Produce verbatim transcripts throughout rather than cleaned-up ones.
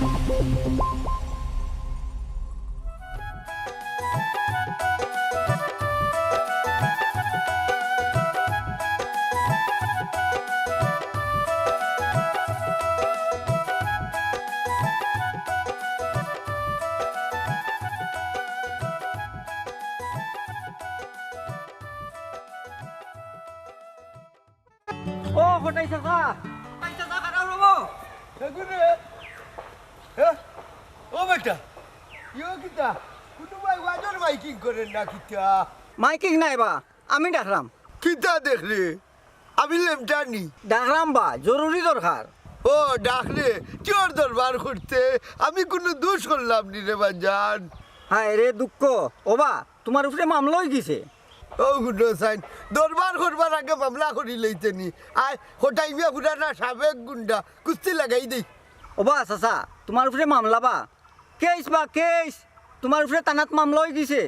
ও, কটাই চাচা। কটাই চাচা, খারাপ হবো। এগুনে। হ্যাঁ? ও বেটা, ইয়ো কিতা? কুনু ভাই ওয়াজর মাইকিং করের না কিতা? মাইকিং নায় বা, আমি ডাকরাম। কিতা দেখরে? আমি লেমটা নি। ডাকরাম বা, জরুরি দরকার। ও, ডাকরে, কিওর দরবার করতে? আমি কুনু দুষ করলাম নি রে বাজান। হায় রে দুঃখ। ও বা, তুমার উপরে মামলা অইগেছে। ও হুনো চাইন, দরবার করবার আগে মামলা করি লইতে নি। আয়, কটাই মিয়া পুরানা সাবেক গুন্ডা, কুস্তি লাগাই দেই। ও বা চাচা, তুমার উপরে মামলা বা? কেস বা কেস, তুমার উপরে থানাত মামলা অইগেছে।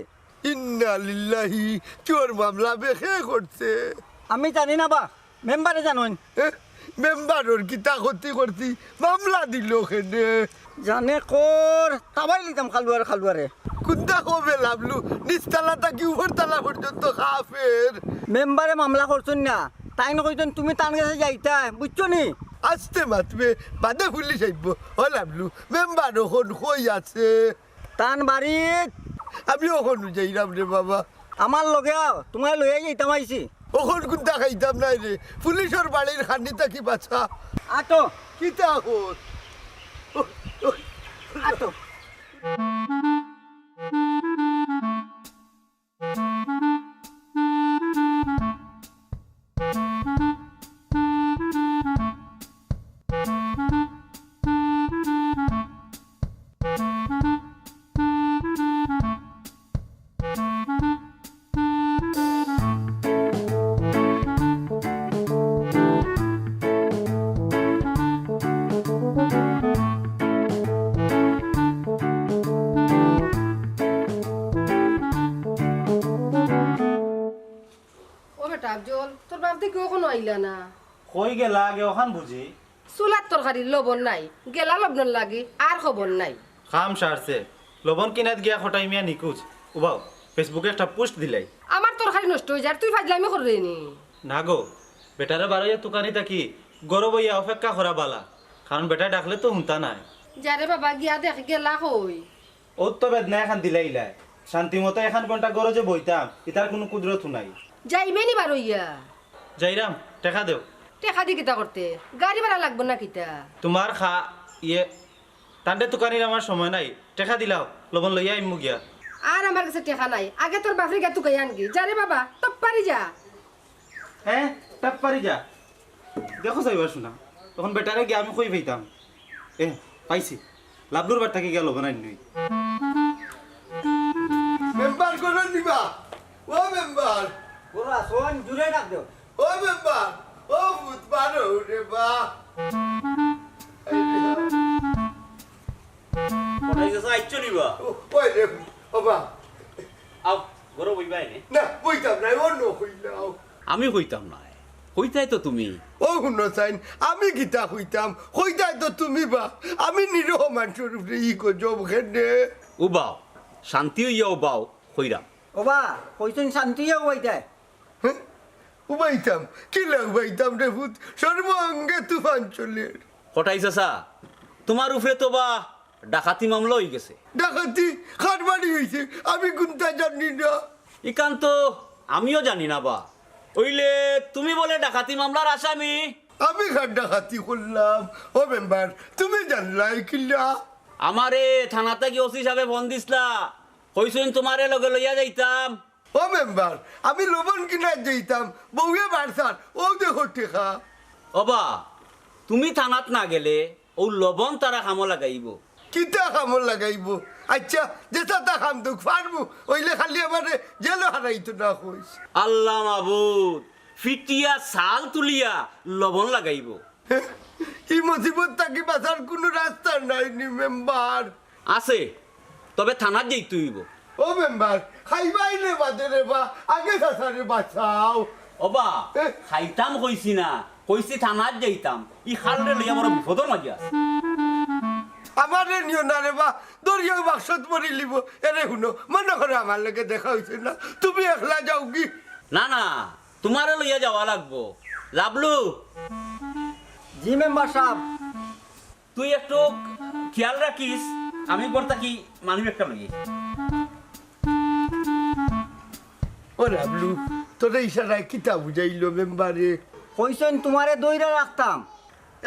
ইন্না লিল্লাহি, কিওর মামলা বে, কে করছে? আমি জানি না বা, মেম্বারে জানইন। এ, মেম্বারর কিতা ক্ষতি করছি, মামলা দিল কেনে? জানে কর, তাবাই লিতাম খালুয়ার খালুয়ারে। কুন্তা কবে লাভলু, নিচতলা থাকি উপরতলা পর্যন্ত কাফের। মেম্বারে মামলা করছইন না, তাইন কইছইন তুমি তান গেছে যাইতায়, বুঝছো নি? আস্তে মাতবে, বাদে পুলিশ আইবো। ও লাভলু, মেম্বার অখন কই আছে? তান বাড়িত। আমি অখন যাইরাম রে বাবা। আমার লগে আও, তুমারে লইয়া যাইতাম আইছি। অখন কুন্তা খাইতাম নায় রে, পুলিশর বাড়ির খানি থাকি বাঁচা। আটো। কিতা কর? আটো। ও বেটা আফজল, তোর বাপ দেখি অখনো আইলা না। কই গেলা আগে অখান বুঝি? চুলার তরকারির লবণ নাই, গেলা লবণর লাগি আর খবর নাই। কাম সারছে, লবণ কিনাত গিয়া কটাই মিয়া নিকুজ। উবাও, Facebook-এ একটা পোস্ট দিলাই। আমার তরকারি নষ্ট অই যার, তুই ফাজলামি কররে নি? না গো, বেটারে বারইয়া তুকানি থাকি ঘরো বইয়া অপেক্ষা করা বালা, কারণ বেটায় ডাকলে তো হুনতা নায়। যারে বাবা, গিয়া দেখ গেলা কই। অউ তো বেদনা এখান দিলাইলায়। শান্তি মতো এখান ঘন্টা ঘরো যে বইতাম, ইতার কুনু কুদরত নাই। যাইবে নি বারইয়া? যাইরাম, টেকা দেও। টেকা দি কিতা করতে? গাড়ি ভাড়া লাগবো না কিতা? তুমার খা-, ইয়ে, তানরে তুকানির আমার সময় নাই। টেকা দিলাও, লবণ লইয়া আইমু গিয়া। আর আমার গেছে টেকা নাই, আগে তোর বাপরে গিয়া তুকাই আনগি। যা রে বাবা, টপ পারি যা। হ্যাঁ, টপ পারি যা। দেখো চাইবা শুনা, তখন বেটারে গিয়া আমি কই পাইতাম। এ, পাইছি। লাভলুর বাড়ি থাকি গেল বানাই নই। মেম্বার ঘরো নি বা? ও মেম্বার। ঘরো আছইন, জুরে ডাক দেও। ও মেম্বার, ও ভূত বারো রে বা। এই রে। কোথায় গেছো? আইচ্ছো নি বা? ও, ওই রে, ও বা। আও, ঘরো বইবায় নে। না, বইতাম নায়, অন্য কইলাও। আমি কইতাম নায়, কইতায় তো তুমি। ও হুনো চাইন, আমি কিতা কইতাম, কইতায় তো তুমি বা। আমি নিরীহ মানষর উপরে ই গজব কেনে। উবাও, শান্তি অইয়া উবাও, কইরাম। ও বা, কইছইন শান্তি অইয়া উবাইতায়। হ্যাঁ? উবাইতাম? কিলা উবাইতাম রে ভূত? সর্ব অঙ্গে তুফান চলের। কটাই চাচা, তুমার উপরে তো বা ডাকাতি মামলা অইগেছে। ডাকাতি? কার বাড়ি অইছে? আমি কুন্তা জানি না। ইখান তো আমিও জানি না বা। অইলে তুমি বলে ডাকাতি মামলার আসামি? আমি কার ডাকাতি করলাম? ও মেম্বার, তুমি জানলায় কিলা? আমারে থানা থাকি ওসি সাবে ফোন দিছলা, কইছইন তুমারে লগে লইয়া যাইতাম। ও মেম্বার, আমি লবণ কিনাত যাইতাম, বউয়ে বাড়ছার, অউ দেখো টেকা। ও বা, তুমি থানাত না গেলে অউ লবণ তারা কামো লাগাইবো। কিতা কামো লাগাইবো? আইচ্ছা, যেতা তা কাম দেউক, পারমু, অইলে খালি আমারে জেলো হারাইতো না কইস। আল্লা মাবুদ, ফিটিয়া ছাল তুলিয়া লবণ লাগাইবো। ই মুসিবত থাকি বাঁচার কুনু রাস্তা নাই নি মেম্বার? আছে, তবে থানাত যাইতে অইবো। ও মেম্বার, খাইবায় নে বাদে রে বা, আগে চাচারে বাঁচাও। ও বা, এ? খাইতাম কইছি না, কইছি থানাত যাইতাম। ই খালরে লইয়া বড় বিপদর মাঝে আছি। আমারে নিও না রে বা, ধরিয়া বাক্সত ভরিলিবো। এরে হুনো, মনো করো আমার লগে দেখা অইছে না, তুমি একলা যাওগি। না, না, তুমারে লইয়া যাওয়া লাগবো। লাবলু। জি মেম্বার সাব। তুই একটু খিয়াল রাখিস, আমি ঘর থাকি মানিব্যাগটা লই। ও লাবলু, তোরে ইশারায় কিতা বুঝাইলো মেম্বারে? কইছইন তুমারে ধইরা রাখতাম।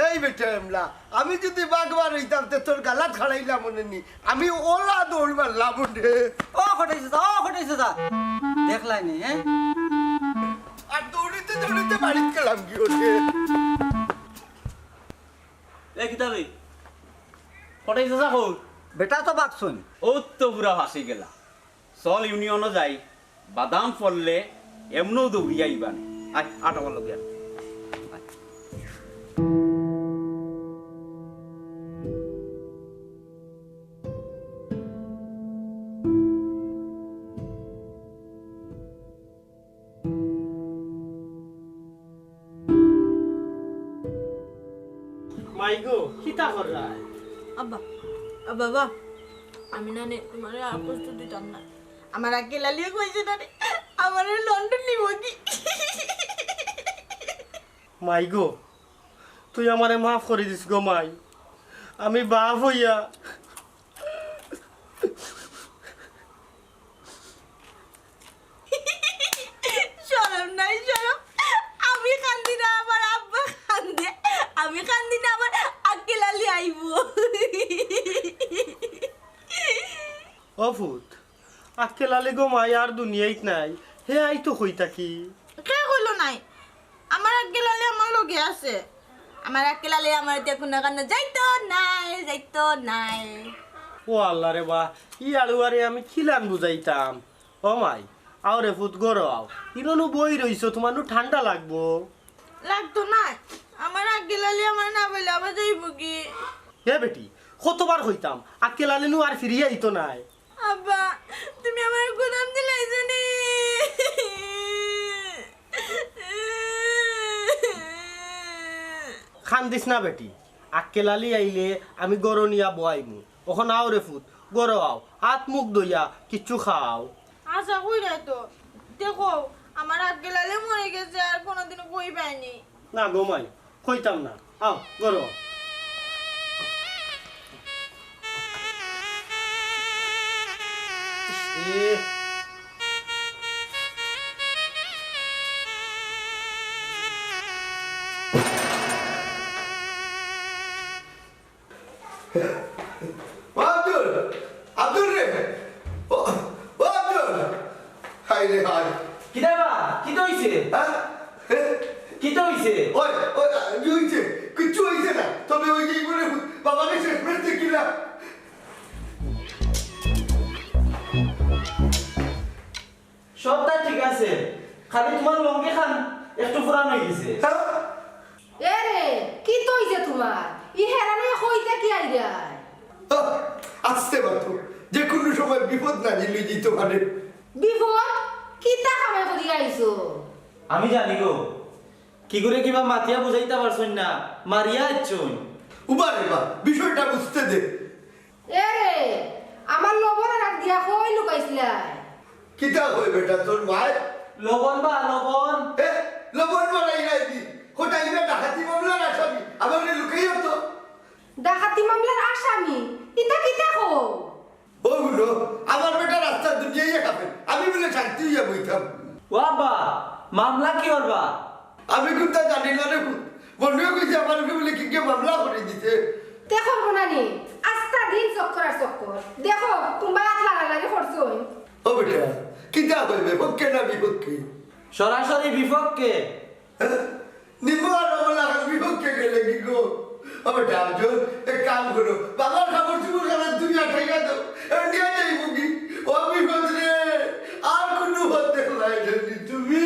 এই বেটা এমলা, আমি যুদি বাঘ বার অইতাম, তে তোর গালাত খাড়াইলাম অনে নি। আমি অলা দৌড় মারলাম অনে। ও কটাই চাচা, ও কটাই চাচা। দেখলায় নি, হ্যাঁ? আর দৌড়িতে দৌড়িতে বাড়িত গেলাম গি অনে। এ কিতা রে? কটাই চাচা কই? বেটা তো বাগছইন। ও তো পুরা ফাঁসি গেলা। চল ইউনিয়নো যাই, বাদাম ফললে এমনেও দৌড়িয়া আইবা নে। আয়, আট আমার লগে আয়। আয়। মাই গো, কিতা কররায়? আব্বা, আ, বাবা, আমি না নে তুমারে আর কষ্ট দিতাম না। আমার আক্কেল আলীয়ে কইছে না রে, আমারে লন্ডন নিবো গি। মাই গো, তুই আমারে মাফ করি দিস গো মাই। আমি বাপ অইয়া শরম নাই শরম? আমি কান্দি না, আমার আব্বা কান্দে। আমি কান্দি না, আমার আক্কেল আলী আইবো। ও ফুত, আক্কেল আলী গো মাই আর দুনিয়াইত নাই, হে আইতো কই থাকি? কে কইলো নাই? আমার আক্কেল আলী আমার লগে আছে। আমার আক্কেল আলী আমার ইতা কুনু কানো যাইতো নায়, যাইতো নায়। ও আল্লাহ রে বা, ই আড়ুয়ারে আমি কিলান বুঝাইতাম? ও মাই, আও রে ফুত, ঘরো আও। ইনো নু বই রইছো, তুমার নু ঠান্ডা লাগবো। লাগতো নায়, আমার আক্কেল আলী আমার না পাইলে আবার যাইবো গি। হে বেটি, কতবার কইতাম, আক্কেল আলী নু আর ফিরিয়া আইতো নায়। আব্বা, তুমি আমারে গুদাম দিলাইছো নি? কান্দিস না বেটি, আক্কেল আলী আইলে আমি ঘরো নিয়া বওয়াইমু। অখন আও রে ফুত, ঘরো আও, আত মুখ ধইয়া কিচ্ছু খাও। আচ্ছা, কইরায় তো। দেখো, আমার আক্কেল আলী মরি গেছে, আর কুনুদিনও কই পাইনি। না গো মাই, কইতাম না। আও, ঘরো আও। এ। ও আব্দুল, আব্দুল রে, ও, ও আব্দুল, হায় রে হায়। কিতা বা? কিতা অইছে? হ্যাঁ? কিতা অইছে? ওই, ওই, কি অইছে? কিচ্ছু অইছে না। তবে ওই যে ইমনে বাবারে শেষ মেশ দেখিলা। সবটা ঠিক আছে, খালি তুমার লুঙ্গি খান একটু পুরান অই গেছে। হ্যাঁ? এ রে, কিতা অইছে তুমার? ই হেরানে কইতে কি আইরায়? আহ, আস্তে মাতো, যে কুনু সময় বিপদ নাজিল অই যাইতো পারে। বিপদ? কিতা কামাই করি আইছো? আমি জানি গো, কি করে কিবা মাতিয়া বুঝাইতা পারছইন না, মারিয়া আইছইন। উবা রে বা, বিষয়টা বুঝতে দে। এ রে, আমার লবণ আর আগ দিয়া কই লুকাইছিলায়? কিতা কয় বেটা তোর মায়? লবণ বা, লবণ। এ, লবণ মারাই নাই দি। কোথায় গিয়া ডাকাতি মামলার আসামি? আমারে লুকাইও তো। ডাকাতি মামলার আসামি? ইতা কিতা কও? ও হুনো, আমার বেটা রাস্তার দুনিয়ায় খাবে। আমি বলে শান্তি অইয়া বইতাম। ও আব্বা, মামলা কিওর বা? আমি কুন্তা জানি না রে পুত। মনে কইছে আমার উপরে বলে কিগে মামলা করি দিছে। তে করবো না নি? আস্তা দিন চক্কর আর চক্কর। দেখো, তুমরা আত লাগালাগি করছো। ও বেটা, কিতা কইবে? পক্ষে না বিপক্ষে? সরাসরি বিপক্ষে। হ্যাঁ? নিমু আর আমার লাগার বিপক্ষে গেলে কি গো? ও বেটা, আফজল, এক কাম করো। বাবার কাপড় চোপড় খানা তুমি আঠাইয়া দাও। ইন্ডিয়া যাইবো কি? ও বিপদ রে, আর কুনু পথ দেখলাই না তুমি।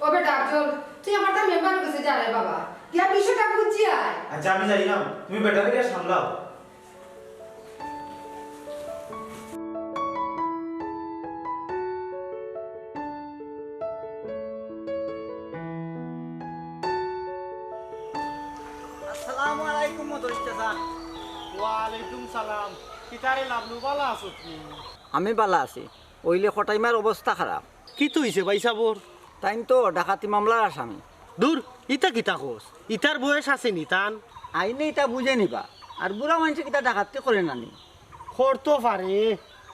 ও বেটা আফজল, তুই আমার তা মেম্বার গেছে যা রে বাবা, গিয়া বিষয়টা বুঝি আয়। আচ্ছা, আমি যাইলাম, তুমি বেটারে গিয়া সামলাও। আসসালামু আলাইকুম মদরিস চাচা। ওয়ালাইকুম সালাম। কিতারে লাবলু, বালা আছো নি? আমি বালা আছি, অইলে কটাইমার অবস্থা খারাপ। কিতা অইছে ভাইসাবর? তাইন তো ডাকাতি মামলার আসামি। দূর, ইতা কিতা কস? ইতার বয়স আছে নি তান? আইনে ইতা বুঝে নিবা, আর বুড়া মানষে কিতা ডাকাতি করে না নি? করতো পারে,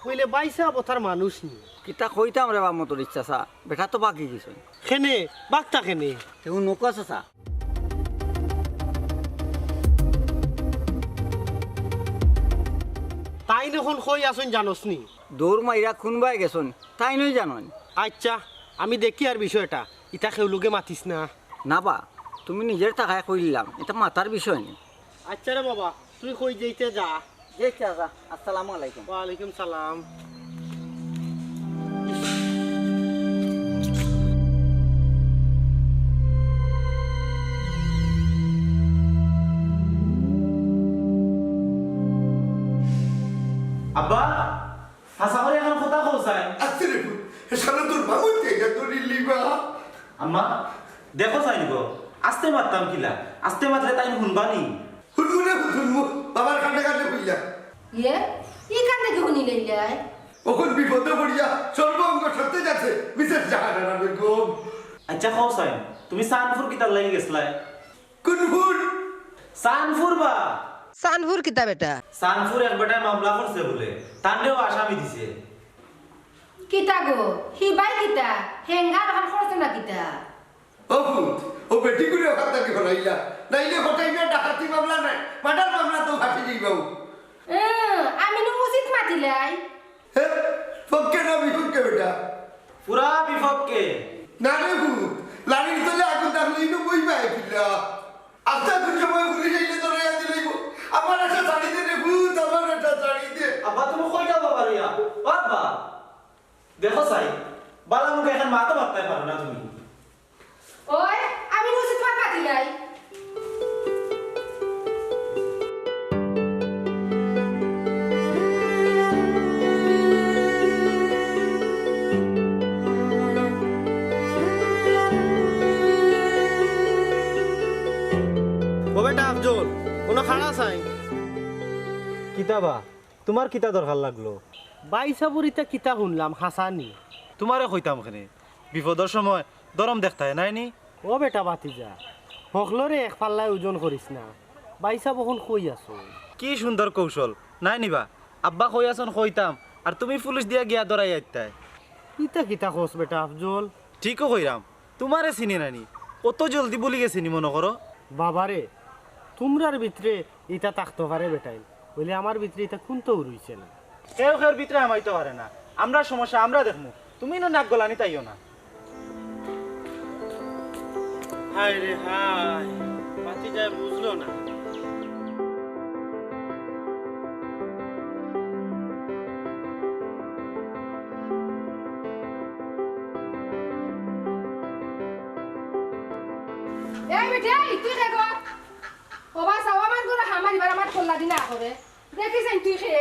অইলে ভাইসাব অতার মানুষ নি। কিতা কইতাম রে বা মতো ইচ্ছা চা, বেটা তো বাকি গেছে। কেনে? বাগতা কেনে? তেউ নৌকা চাচা। তাইন অখন কই আছইন জানোস নি? দৌড় মাইরা কুনবায় গেছইন, তাইনউ জানইন। আইচ্ছা, আমি দেখিয়ার বিষয়টা, ইতা কেউর লগে মাতিস না। না বা, তুমি নিজর থাকায় কইলাম, ইতা মাতার বিষয় নি। আইচ্ছা রে বাবা, তুই কই যাইতে যা। জি চাচা, আসসালামু আলাইকুম। ওয়ালাইকুম সালাম। আব্বা, হাছা করি একখান কথা কও চাইন। আস্তে রে পুত, হে শালা তোর বাবুতে ইয়া ধরিলিবা। আম্মা, দেখো চাইন গো, আস্তে মাততাম কিলা, আস্তে মাতলে তাইন হুনবা নি। হুনমু রে পুত, হুনমু, বাবার কান্দে কান্দে কইলা। ইয়ে, ই কান্দে কি হুনি লইলাই? অখন বিপদো পড়িয়া সর্ব অঙ্গ সত্তে যাচ্ছে, মিসেস জাহানারা বেগম। আইচ্ছা কও চাইন, তুমি চানপুর কিতার লাগি গেছলায়? কুনপুর? চানপুর বা। চানপুর কিতা বেটা? চানপুর এক বেটায় মামলা করছে বুলে, তানরেও আসামি দিছে। কিতা গো, হিবায় কিতা? হেঙ্গার অখান করছে না কিতা? ও পুত, ও বেটিগুরে অখান থাকি হরাইলা। নাইলে কটাইমার ডাকাতি মামলা নায়, মার্ডার মামলা তো ফাঁসি দিবাউ। হুম, আমি নু উচিত মাতিলাই। হে, পক্ষে না বিপক্ষে বেটা? পুরা বিপক্ষে। না রে পুত, লাড়ির তলে আগুন থাকলে ইনো বইবায় কিলা? আস্তা দুই সময় পুলিশ আইলে ধরাইয়া দিলাইবো। আমার একটা শাড়ি দে রে পুত, আমার একটা শাড়ি দে। আব্বা, তুমি কইতা বাবা রইয়া? বাবা, দেখো চাই, বালা মুখে একখান মাতো মাততায় পারো না তুমি। ওই, আমি নু উচিত মাত মাতিলাই। ও বেটা আফজল, অনো খাড়া চাই। কিতা বা? তুমার কিতা দরকার লাগলো? ভাইসাবর ইতা কিতা হুনলাম, হাছা নি? তুমারে কইতাম কেনে, বিপদর সময় দরম দেখতায় নায় নি? ও বেটা ভাতিজা, হকলরে এক পাল্লায় ওজন করিস না। ভাইসাব অখন কই আছইন? কি সুন্দর কৌশল, নায় নি বা? আব্বা কই আছইন কইতাম, আর তুমি পুলিশ দিয়া গিয়া ধরাই আইতায়। ইতা কিতা কস বেটা আফজল? ঠিকউ কইরাম, তুমারে চিনি না নি, অত জলদি ভুলি গেছি নি মনো করো? বাবারে, তুমরার ভিতরে ইতা থাকতো পারে বেটাইন, অইলে আমার ভিতরে ইতা কুন্তাউ রইছে না। কেউ কেউর ভিতরে হামাইতো পারে না, আমরার সমস্যা আমরা দেখমু, তুমি ইনো নাক গলানিত আইও না। হায় রে হায়, ভাতিজায় বুঝলো না। এই বেটি, এই, তুই কে গো? ও বা চাও, আমার ঘরো হামার ইবার আমার খোল্লা দিনা করে। দেখি যাইন তুই কে।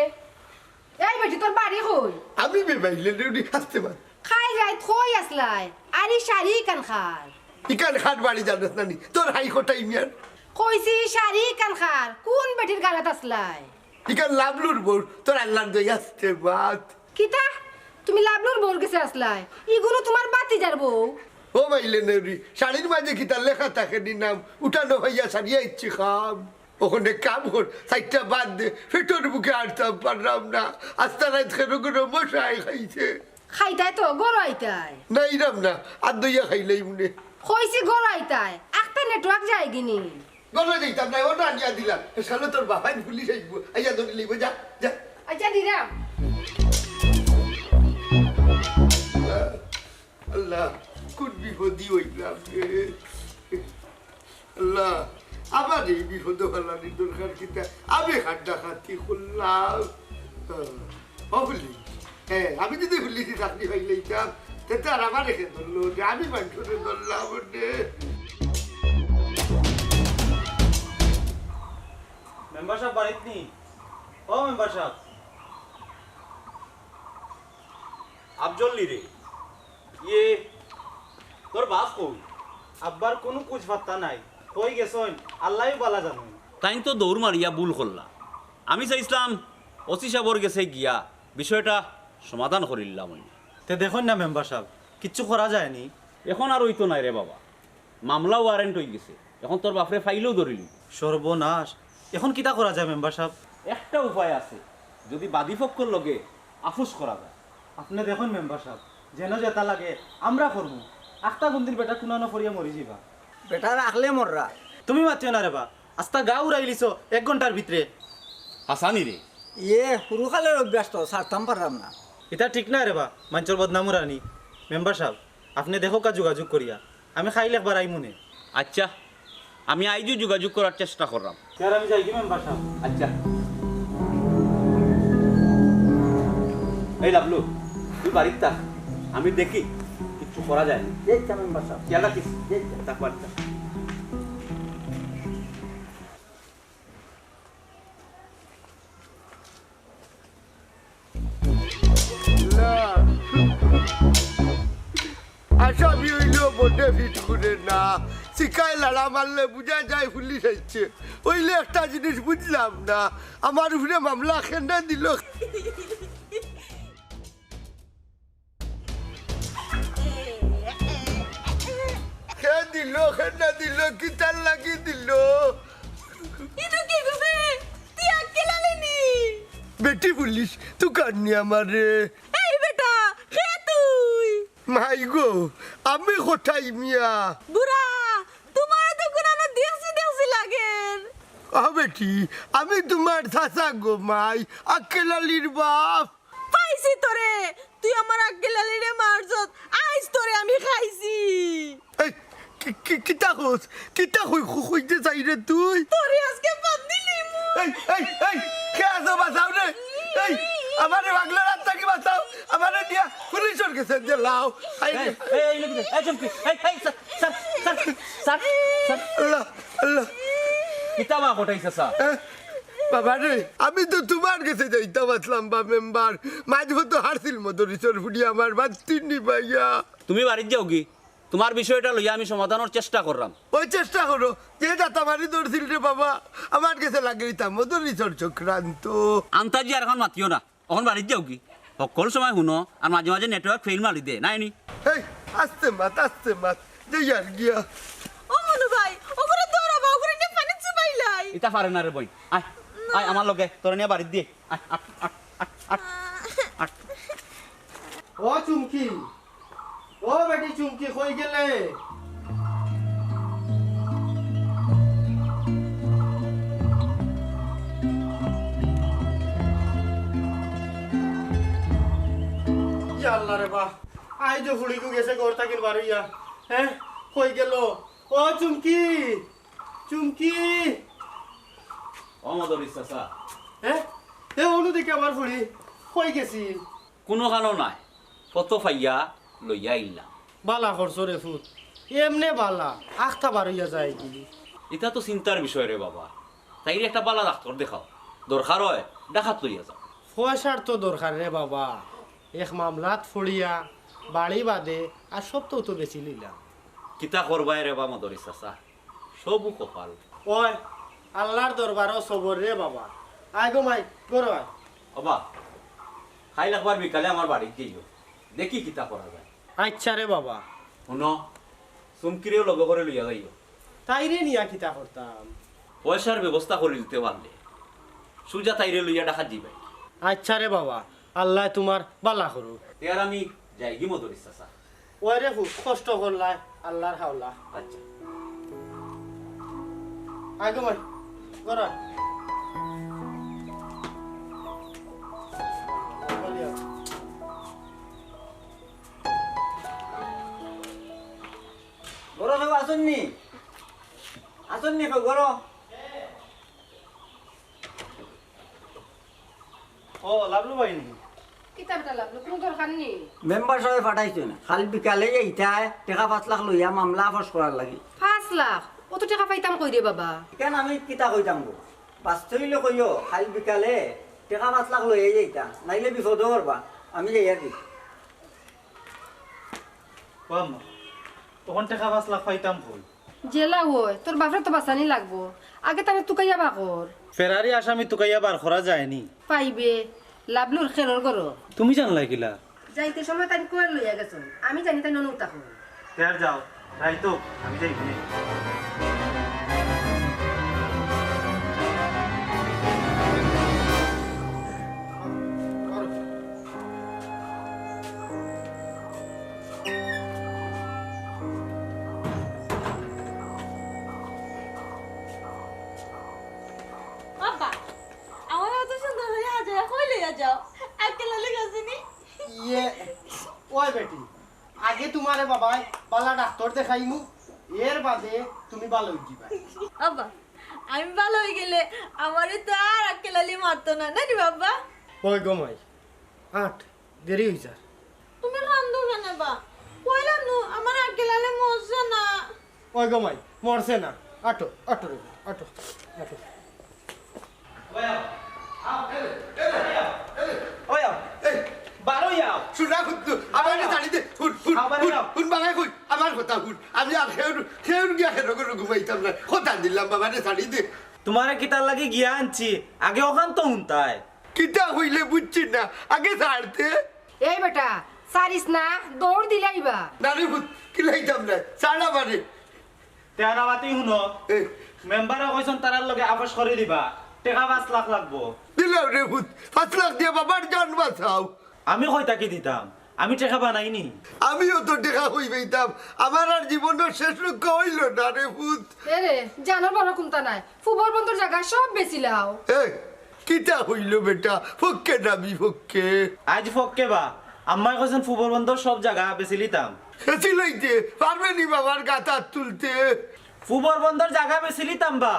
এই বেটি, তোর বাড়ি কই? আমি বেবাইলে রে উনি হাসতে পার। খাই যাই, কই আছলায়? আরে শাড়ি ইকান খার। ইকান খার বাড়ি জানোস না নি? তোর হাই কটাই মিয়ার। কইছি শাড়ি ইকান খার। কুন বেটির গালাত আছলায়? ইকান লাবলুর বউর, তোর আল্লার দই আসতে বাত। কিতা? তুমি লাবলুর বউর গেছে আছলায়? ইগুনু তুমার ভাতিজার বউ। ও মাইলে নেউরি, শাড়ির মাঝে কিতা লেখা থাকে নি নাম? উঠানো হইয়া সারিয়া ইচ্ছি খাম। অখন এক কাম কর, সাইডটা বাদ দে, পেটর ভুকে আটতাম পারলাম না। আস্তা রাইত খেরো খেরো মশায় খাইছে। খাইতায় তো, ঘরো আইতায়। না, ইরাম না, আর দইয়া খাইলাই মনে। কইছি ঘরো আইতায়, আখতা network যায়গিনি। ঘরো যাইতাম না, অনো আনিয়া দিলাম। এ শালা তোর বাবাই পুলিশ আইবো, আইয়া ধরি লইবো, যা, যা। আচ্ছা, দিলাম। আল্লাহ, কুন বিপদি অইলাম রে। আল্লাহ, আমার এই বিপদো ফালানির দরকার কিতা? আমি কান্না কাটি করলাম। ও পুলিশ, হ্যাঁ, আমি যদি পুলিশি চাকরি পাইলাইতাম, তে তো আর আমারে কে ধরলো রে, আমি মানষরে ধরলাম রে। মেম্বার সাব বাড়িত নি? ও মেম্বার সাব। আফজল নি রে? ইয়ে, তোর বাপ কই? আব্বার কুনু খুজ পাত্তা নাই। কই গেছইন? আল্লায়উ বালা জানইন। তাইন তো দৌড় মারিয়া ভুল করলা। আমি চাইছলাম ওসি সাবর গেছে গিয়া বিষয়টা সমাধান করিলাম অইন। তে দেখইন না মেম্বার সাব, কিচ্ছু করা যায়নি। এখন আর অইতো নায় রে বাবা, মামলা ওয়ারেন্ট অইগেছে, এখন তোর বাফরে ফাইলেও ধরিলি। সর্বনাশ, এখন কিতা করা যায় মেম্বার সাব? একটা উপায় আছে, যদি বাদী পক্ষর লগে আফুস করা যায়। আপনে দেখইন মেম্বার সাব, যেন যেতা লাগে আমরা করমু। আখতা গুন্দির বেটা কুনানো ফড়িয়া মরি যিবা। বেটা রাখলে মররা। তুমি মাতিও না রে বা, আস্তা গাউ উড়াইলিছো এক ঘন্টার ভিতরে। হাসানি রে। ইয়ে, হুরুকালের অভ্যাস তো, ছাড়তাম পাররাম না। ইতা ঠিক নায় রে বা, মানষর বদনাম উড়ানি। মেম্বার সাব, আপনে দেখউক্কা যোগাযোগ করিয়া, আমি কাইল একবার আইমুনে। আচ্ছা, আমি আইজও যোগাযোগ করার চেষ্টা কররাম। স্যার, আমি যাইগি মেম্বার সাব। আচ্ছা। এই লাবলু, তুই বাড়িত থাক, আমি দেখি কিচ্ছু করা যায়নি। জি আচ্ছা মেম্বার সাব। খেয়াল রাখিস। জি আচ্ছা। থাক বাড়িত থাক। না। আসামি অইলেও বটে ফিট করে না। শিকায় লাড়া মারলে বুঝা যায় পুলিশ আইছে। অইলে একটা জিনিস বুঝলাম না, আমার উপরে মামলা কেনে দিল? কে দিল, কেনে দিল, কিতার লাগি দিল? ইটা কি গো বে? তুই আক্কেল আলী নি? বেটি পুলিশ, তুকারনি আমারে। এই বেটা, কে তুই? মাই গো, আমি কটাই মিয়া। বুড়া, তোমারে তো কুনানো দেখছি দেখছি লাগের। ও বেটি, আমি তোমার চাচা গো মাই, আক্কেল আলীর বাপ। পাইছি তোরে, তুই আমার আক্কেল আলীরে মারছত, আইজ তোরে আমি খাইছি। এই, কি, কি, কিতা কস? কিতা কই, কই, কইতে চাইরে তুই? তোরে আজকে বান্দি লিমু। এই, এই, এই, কে আছো? বাঁচাও রে। এই, আমারে পাগলার আত থাকি বাঁচাও। আমারে নিয়া পুলিশর গেছে দিলাও। হায় রে। এই, এই, এই, এই, চুমকি, এই, এই, sir, sir, sir, sir, sir. আল্লাহ, আল্লাহ। কিতা বা ঘটাইছে, স্যার? হ্যাঁ? বাবা রে, আমি তো তোমার গেছে যাইতাম আছলাম বা মেম্বার। মাঝে তো হারছিল মদরিসর ফুড়ি আমার বাত্তি নিবাইয়া। তুমি বাড়িত যাওগি? তোমার বিষয়টা লইয়া আমি সমাধানর চেষ্টা কররাম। ওই চেষ্টা করো, যে দাতা মারি ধরছিল রে বাবা, আমার গেছে লাগাইতাম মদরিসর চক্রান্ত। আন্তাজি আর এখন মাতিও না। অখন বাড়িত যাওগি? হক্কল সময় হুনো, আর মাঝে মাঝে নেটওয়ার্ক ফেইল মারি দে, নায় নি? এই, আস্তে মাত, আস্তে মাত, যাইয়ার গিয়া। ও মনু ভাই, ওগুরে ধরো বা, ওগুরে নিয়া পানিত চুবাইলাই। ইতা পারে না রে বইন, আয়, আয় আমার লগে, তোরে নিয়া বাড়িত দি, আয়, আট, আট, আট, আট, আট। ও চুমকি, ও বেটি চুমকি, কই গেলে? ইয়া আল্লাহ রে বা, আইজ ফুড়িগু গেছে ঘর থাকি বারইয়া, হ্যাঁ, কই গেল? ও চুমকি, চুমকি। ও মদরিস চাচা। হ্যাঁ, এ অনু দেখি আমার ফুড়ি, কই গেছিল? কুনুখানো নাই, কত পাইয়া লইয়া আইলাম। বালা করছো রে ফুত, এমনে বালা, আখতা বারইয়া যায়গি। ইতা তো চিন্তার বিষয় রে বাবা, তাইরে একটা বালা ডাক্তর দেখাও, দরকার অয় ডাকাত লইয়া যাও। পয়সার তো দরকার রে বাবা, এক মামলাত ফড়িয়া, বাড়ি বাদে আর সবতাউ তো বেচিলিলাম। কিতা করবায় রে বা মদরিস চাচা, সবউ কপাল। ওই, আল্লার দরবারো সবর রে বাবা। আয় গো মাই, ঘরো আয়। ওবা, কাইল একবার বিকালে আমার বাড়িত যাইও, দেখি কিতা করা যায়। আইচ্ছা রে বাবা। হুনো, চুমকিরেও লগে করি লইয়া যাইও। তাইরে নিয়া কিতা করতাম? পয়সার ব্যবস্থা করি দিতে পারলে সুজা তাইরে লইয়া ডাকাত যাইবায়। আইচ্ছা রে বাবা, আল্লায় তুমার বালা করুক। তে আর আমি যাইগি মদরিস চাচা। ওই রে ফুত, কষ্ট করলায়, আল্লার হাওলা। আইচ্ছা। আয় গো মাই, ঘরো আয়। ঘরো কেউ আছইন নি? আছইন নি কেউ ঘরো? ও, লাভলু ভাই নি? কিতা বেটা লাভলু, কুনু দরকার নি? মেম্বার সাবে পাঠাইছইন, কাইল বিকালে যাইতায়, টেকা পাঁচ লাখ লইয়া মামলা আপস করার লাগি। পাঁচ লাখ? অত টেকা পাইতাম কই রে বাবা? ইখান আমি কিতা কইতাম গো? বাঁচতে অইলে কইও, কাইল বিকালে টেকা পাঁচ লাখ লইয়া যাইতা, নাইলে বিপদো পড়বা। আমি যাইয়ার। ও আম্মা, অখন টেকা পাঁচ লাখ পাইতাম কই? জেলা অয়, তোর বাপরে তো বাঁচানি লাগবো। আগে তারে তুকাইয়া বার কর। ফেরারি আসামি তুকাইয়া বার করা যায়নি। পাইবে, লাভলুর খেরর ঘরো। তুমি জানলায় কিলা? যাইতে সময় তাইন কইয়া লইয়া গেছইন। আমি জানি তাইন অনো থাকইন। তে আর যাও, রাইত অউক, আমি যাইমুনে। আব্বা, আমারে অত সুন্দর করি সাজাইয়া কই লইয়া যাও? আক্কেল আলী গেছে নি? ইয়ে, ওই বেটি, আগে তুমারে বাবায় বালা ডাক্তর দেখাইমু, এর বাদে তুমি বালা অইযিবায়। আব্বা, আমি বালা অইগেলে আমারে তো আর আক্কেল আলী মারতো না, নানি বাবা? ওই গো মাই, আট, দেরি অইযার। তুমি কান্দো কেনে বা? কইলাম নু, আমার আক্কেল আলী মরছে না। ওই গো মাই, মরছে না। আটো, আটো রে, আটো, আটো। ওই আও, আও, এরে, এরে, এরে। ওই আও, এই, বারো আও। হুন না, হুন তো, আমারে ছাড়ি দে, হুন, হুন, আবার হুন, আও। হুন, বাবায় কই, আমার কথা হুন। আমি আর কেউর, কেউর গিয়া কেউর ঘরো ঘুমাইতাম না। কথা দিলাম, বাবারে ছাড়ি দে। তুমারে কিতার লাগি গিয়া আনছি, আগে অখান তো হুনতায়। কিতা কইলে বুঝছি না, আগে ছাড়তে। এই বেটা, ছাড়িস না, দৌড় দিলাইবা। না রে পুত, কিলাইতাম না, ছাড় আমারে। তে আর আওয়াতেই হুনো, এ। মেম্বারে কইছইন তারার লগে আপস করি দিবা, টেকা পাঁচ লাখ লাগবো। দিলাও রে পুত, পাঁচ লাখ দিয়া বাবার জান বাঁচাও। আমি কই থাকি দিতাম, আমি টেকা বানাইনি। আমিও তো টেকা কই পাইতাম, আমার আর জীবনর শেষ রক্ষা অইলো না রে পুত। এরে, জানর বড় কুন্তা নাই, ফুবর বন্দর জাগা সব বেচিলাও। এ, কিতা কইলো বেটা, পক্ষে না বিপক্ষে? আইজ পক্ষে বা, আম্মায় কইছইন ফুবর বন্দর সব জাগা বেচিলিতাম। বেচিলাইতে পারবে নি বাবার গাত আত তুলতে? ফুবর বন্দর জাগা বেচিলিতাম বা।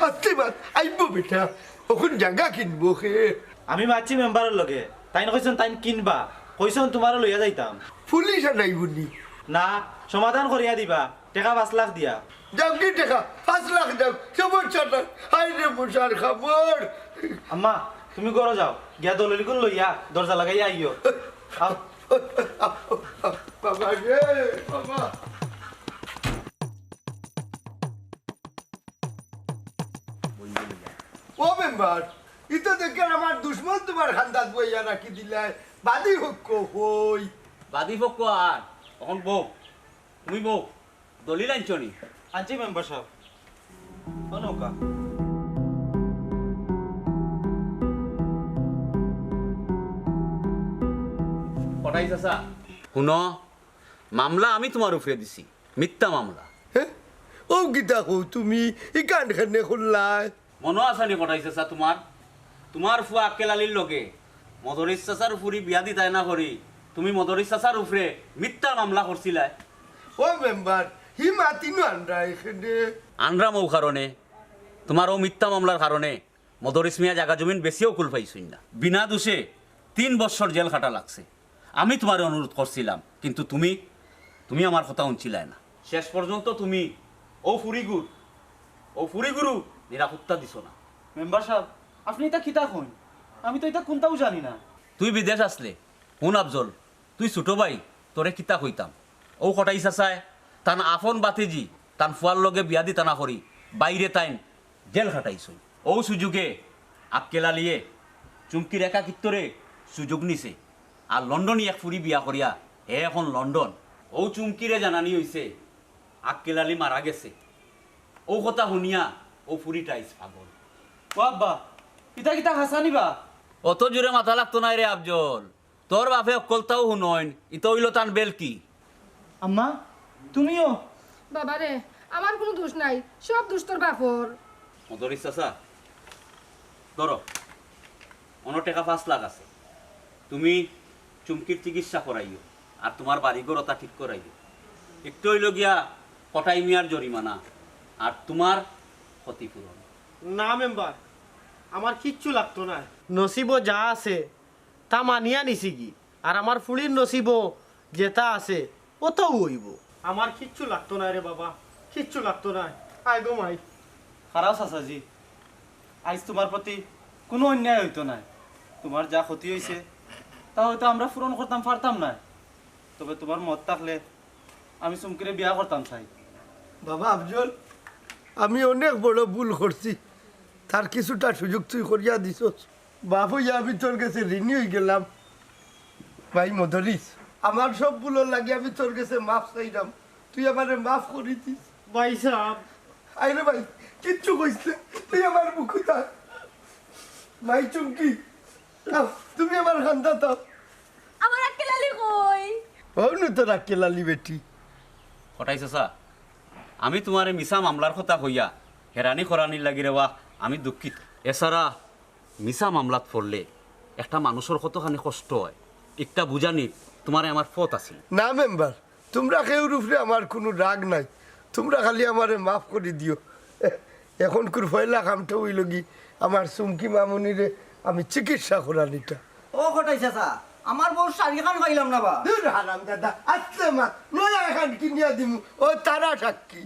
আস্তে বাত, আইবো বেটা, অখন জাগা কিনবো কে? আমি মাতছি মেম্বারর লগে, তাইন কইছইন তাইন কিনবা, কইছইন তুমারে লইয়া যাইতাম। পুলিশ আনাইবো নি? না, সমাধান করিয়া দিবা। টেকা পাঁচ লাখ দিয়া। যাও কি টেকা? পাঁচ লাখ যাও, সমস্যা নাই। হায় রে মশার কামড়। আম্মা, তুমি ঘরো যাও, গিয়া দলিলগুন লইয়া দরজা লাগাইয়া আইও। আও। বাবা রে, বাবা। ও মেম্বার, ই তো দেখি আমার দুশমন তুমার খান্দাত বইয়া রাখি দিলায়। বাদী পক্ষ কই? বাদী পক্ষ আর, অখন বউ, তুমি বউ। দলিল আনছো নি? আনছি মেম্বার সাব। ও নৌকা। কটাই চাচা, হুনো, মামলা আমি তুমার উপরে দিছি, মিথ্যা মামলা। হে? ও কিতা কও তুমি, ইখান কেনে করলায়? মনো আছে নি কটাই চাচা তুমার? তুমার ফুয়া আক্কেল আলীর লগে মদরিছ চাচার ফুরি বিয়া দিতায় না করি, তুমি মদরিছ চাচার উপরে মিথ্যা মামলা করছিলায়। ও মেম্বার, হি মাতিনু আনরা এখানে। আনরাম অউ কারণে, তুমার অউ মিথ্যা মামলার কারণে মদরিছ মিয়া জাগা জমিন বেচিয়াও কুল পাইছইন না। বিনা দোষে তিন বছর জেল খাটা লাগছে। আমি তুমারে অনুরোধ করছিলাম, কিন্তু তুমি, তুমি আমার কথা হুনছিলায় না। শেষ পর্যন্ত তুমি অউ ফুরিগুর, অউ ফুরিগুরু নিরাপত্তা দিছো না। মেম্বার সাব, আপনে ইতা কিতা কইন? আমি তো ইতা কুন্তাউ জানি না। তুই বিদেশ আছলে, হুন আফজল, তুই ছুটো ভাই, তোরে কিতা কইতাম। অউ কটাই চাচায়, তান আফন বাতিজি, তান ফুয়ার লগে বিয়া দিতা না করি, বাইরে তাইন জেল খাটাইছইন। অউ সুযোগে আক্কেল আলীয়ে চুমকির একাকিত্বরে সুযোগ নিছে। আর লন্ডনি এক ফুরি বিয়া করিয়া হে অখন লন্ডন। অউ চুমকিরে জানানি অইছে আক্কেল আলী মারা গেছে। অউ কথা হুনিয়া অউ ফুরিটা আইজ পাগল। ও আব্বা, ইতা কিতা হাছা নি বা? অত জুরে মাতা লাগতো নায় রে আফজল। তোর বাপে অকলতাউ হুনইন, ইতা অইলো তান বেলকি। আম্মা, তুমিও? বাবারে, আমার কুনু দুষ নাই, সব দুষ তোর বাপর। মদরিছ চাচা, ধরো, অনো টেকা পাঁচ লাখ আছে, তুমি চুমকির চিকিৎসা করাইও, আর তুমার বাড়িঘর অতা ঠিক করাইও। একটু অইলো গিয়া কটাই মিয়ার জরিমানা, আর তুমার ক্ষতিপূরণ। না মেম্বার, আমার কিচ্ছু লাগতো নায়। নসিবো যা আছে, তা মানিয়া নিছিগি। আর আমার ফুড়ির নসিবো যেতা আছে, অতাউ অইবো। আমার কিচ্ছু লাগতো নায় রে বাবা, কিচ্ছু লাগতো নায়। আয় গো মাই। খারাও চাচাজি, আইজ তুমার প্রতি কুনু অন্যায় অইতো নায়। তুমার যা ক্ষতি অইছে, তা অয়তো আমরা পূরণ করতাম পারতাম নায়, তবে তুমার মত থাকলে আমি চুমকিরে বিয়া করতাম চাই। বাবা আফজল, আমি অনেক বড় ভুল করছি, তার কিছুটা সুযোগ তুই করিয়া দিছস। বাপ অইয়া আমি তোর গেছে ঋণী অইগেলাম। ভাই মদরিছ, আমার সব ভুলর লাগি আমি তোর গেছে মাফ চাইরাম, তুই আমারে মাফ করি দিস। ভাইসাব। আরে ভাই, কিচ্ছু কইস না, তুই আমার বুকো থাক। মাই চুমকি, আও, তুমি আমার কান্দাত আও। আমার আক্কেল আলী কই? অউ নু তোর আক্কেল আলী বেটি। কটাই চাচা, আমি তুমারে মিছা মামলার কথা কইয়া হেরানি করানির লাগি রেবা, আমি দুঃখিত। এছাড়া মিছা মামলাত পড়লে একটা মানুষর কতখানি কষ্ট অয়, ইটা বুঝানির তুমারে আমার পথ আছিল। না মেম্বার, তুমরা কেউর উপরে আমার কুনু রাগ নাই, তুমরা খালি আমারে মাফ করি দিও। এখনকুর পয়লা কামটা অইলোগি আমার চুমকি মামুনিরে আমি চিকিৎসা করানিটা। ও কটাই চাচা, আমার বউর শাড়িখান পাইলাম না বা। দূর হারামজাদা, আস্তে মাত, নয়া এখান কিনিয়া দিমু, ও তারা সাক্ষী।